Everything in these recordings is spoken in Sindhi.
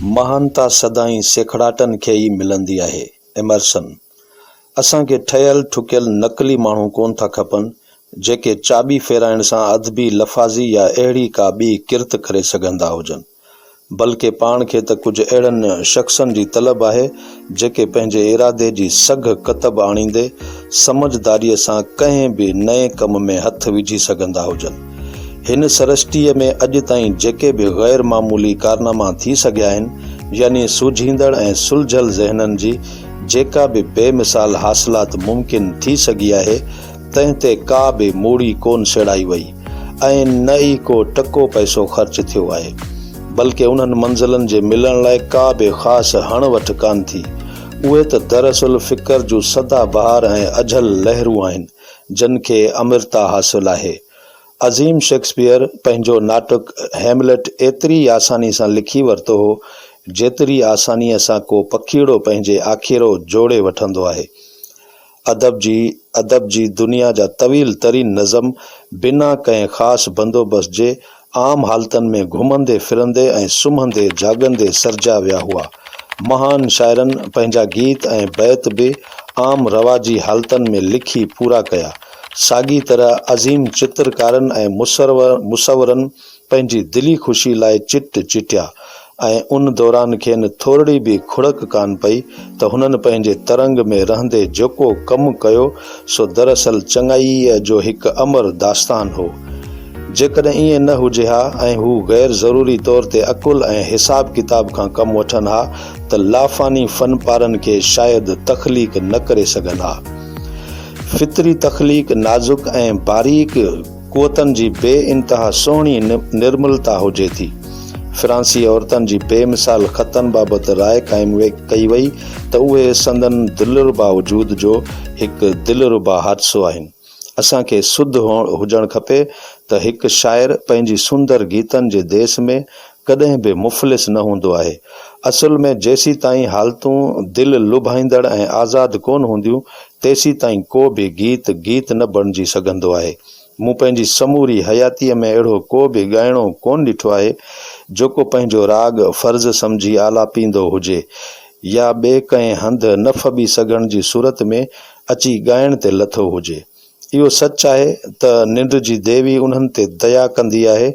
مهانتا سدائين سيکڙاٽن کي ئي ملندي آهي. ايمرسن. اسان کي ٺهيل ٺڪيل نقلي ماڻهو ڪونه ٿا کپن، جيڪي چاٻي ڦيرائڻ سان ادبي لفاظي يا اهڙي ڪا ٻي ڪرت ڪري سگهندا هجن. بلڪه پاڻ کي ته ڪجهه اهڙن شخصن جي طلب آهي، جيڪي پنهنجي ارادي جي سگهه ڪتب آڻيندي، سمجهداريء سان ڪنهن به نئين ڪم ۾ هٿ وجهي سگهندا هجن. هن سرشٽيء ۾ اڄ تائين جيڪي به غير معمولي ڪارناما ٿي سگهيا آهن، يعني سوجهيندڙ ۽ سلجهيل ذهنن جي جيڪا به بي مثال حاصلات ممڪن ٿي سگهي آهي، تنهن تي ڪا به موڙي ڪونه سيڙائي وئي ۽ نه ئي ڪو ٽڪو پئسو خرچ ٿيو آهي. بلڪه انهن منزلن جي ملڻ لاء ڪا به خاص هڻ وٺ ڪانه ٿي. اهي ته دراصل فڪر جون سدا بهار ۽ اجهل لهرون آهن، جن کي امرتا حاصل آهي. عظيم شيڪسپيئر پنهنجو ناٽڪ هيملٽ ايتري ئي آساني سان لکي ورتو هو، جيتري آسانيء سان ڪو پکيئڙو پنهنجي آکيرو جوڙي وٺندو آهي. ادب جي ادب جي دنيا جا طويل ترين نظم بنا ڪنهن خاص بندوبست جي عام حالتن ۾ گهمندي ڦرندي ۽ سمهندي جاڳندي سرجيا ويا هئا. مهان شاعرن پنهنجا گيت ۽ بيت به عام رواجي حالتن ۾ لکي پورا ڪيا. ساڳي طرح عظيم چترڪارن ۽ مصورن پنهنجي دلي خوشي لاء چٽ چٽيا ۽ ان دوران کين ٿورڙي به کڙڪ ڪانه پئي ته هنن پنهنجي ترنگ ۾ رهندي جيڪو ڪم ڪيو سو دراصل چڱائيء جو هڪ امر داستان هو. جيڪڏهن ائين نه هجي ها ۽ هو غير ضروري طور تي عقل ۽ حساب ڪتاب کان ڪم وٺن ها ته لافاني فن پارن کي شايد تخليق نه ڪري سگهن ها. فطري تخليق نازڪ ۽ باريڪ قوتن جي بي انتها سهڻي نرملتا هجي ٿي. فرانسي عورتن جي بي مثال خطن بابت راء قائم ڪئي وئي ته اهي سندن دلربا وجود جو هڪ دلربا حادثو آهن. اسان کي سڌ هجڻ کپي ته هڪ شاعر پنهنجي سندر گيتن جي ديس ۾ ڪڏهن به مفلس نه هوندو آهي. اصل ۾ جيسيتائين حالتون دل لڀائيندڙ ۽ آزاد ڪونه هونديون، تيسيتائين ڪو به گيت، گيت نه بڻجي سگهندو آهي. مون پنهنجي سموري حياتيء ۾ اهڙو ڪو به ڳائڻو ڪونه ڏٺو آهي، جيڪو پنهنجو راڳ فرض سمجهي آلاپيندو هجي يا ٻئي ڪنهن هنڌ نه ڦٻي سگهڻ جي صورت ۾ اچي ڳائڻ تي لٿو هجي. اهو سچ آهي ته ننڊ جي ديوي انهن تي ديا ڪندي آهي،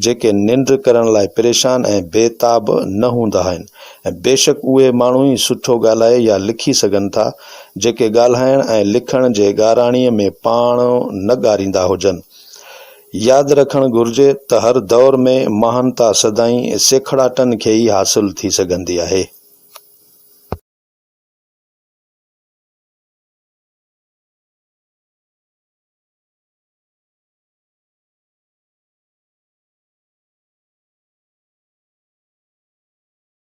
جيڪي ننڊ ڪرڻ لاء پريشان ۽ بي تاب نه هوندا آهن ۽ بيشڪ اهي ماڻهو ئي سٺو ڳالهائي يا لکي سگهن ٿا، جيڪي ڳالهائڻ ۽ لکڻ جي ڳاراڻي ۾ پاڻ نه ڳاريندا هجن. ياد رکڻ گهرجي ته هر دور ۾ مهانتا سدائين سيکڙاٽن کي ئي حاصل ٿي سگهندي آهي.